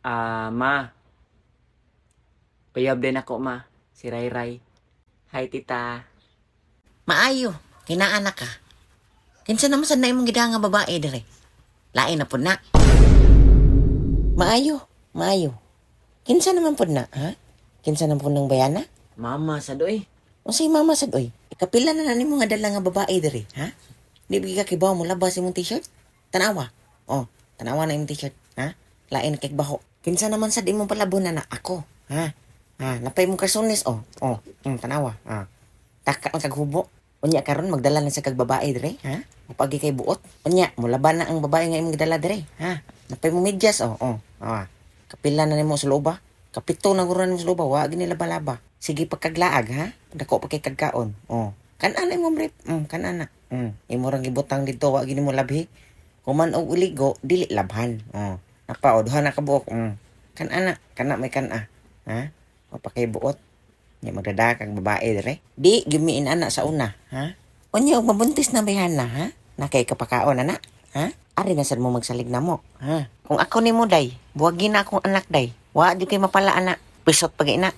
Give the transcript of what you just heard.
Ah, ma. Uyab din ako, ma. Si Ray Ray. Hi, tita. Maayo, kinaanak ka. Kinsa naman sad na imong gidala nga babae dire? Lain na pud na. Maayo, maayo. Kinsa naman pud na, ha? Kinsa naman pud ng bayana? Mama, sad oy. Unsay mama sad oy? Ikapila na na nimo nga dala nga babae dire, ha? Di ba ka kibaw mo labas imong t-shirt? Tanawa. Oh, tanawa na imong t-shirt, ha? Lain kay baho. Kinsa naman sad imong palabon na na ako, ha? Ha, napay mong karsones oh. Oh, tanawa. Ha. Taka ang kaghubo. Unya karon magdala na sa kag babae dire, ha? Mapagi kay buot. Unya, mulaban na ang babae nga imong gidala dire, ha? Napay mo medyas oh, oh. Ah. Kapila na nimo sa loba. Kapito na guro nimo sa loba, wa gini laba-laba. Sige pagkaglaag ha. Dako pa kay kagkaon. Oh. Kanan na imong rep. Kanan na. Imo rang gibutang didto, wa gini mo labhi. Human og uligo, dili labhan. Oh. Napa o duha na ka buok. Kanan na, kana may kana. Ha? Wa pa kay buot. Nya magdada kag babae dire. Di gimiin ana sa una, ha? Unya og mabuntis na bayhana, ha? Na kay kapakaon ana, ha? Ari na sad mo magsalig na mo, ha? Kung ako nimo day, buwagin na akong anak day. Wa jud kay mapala ana. Pisot pag ina.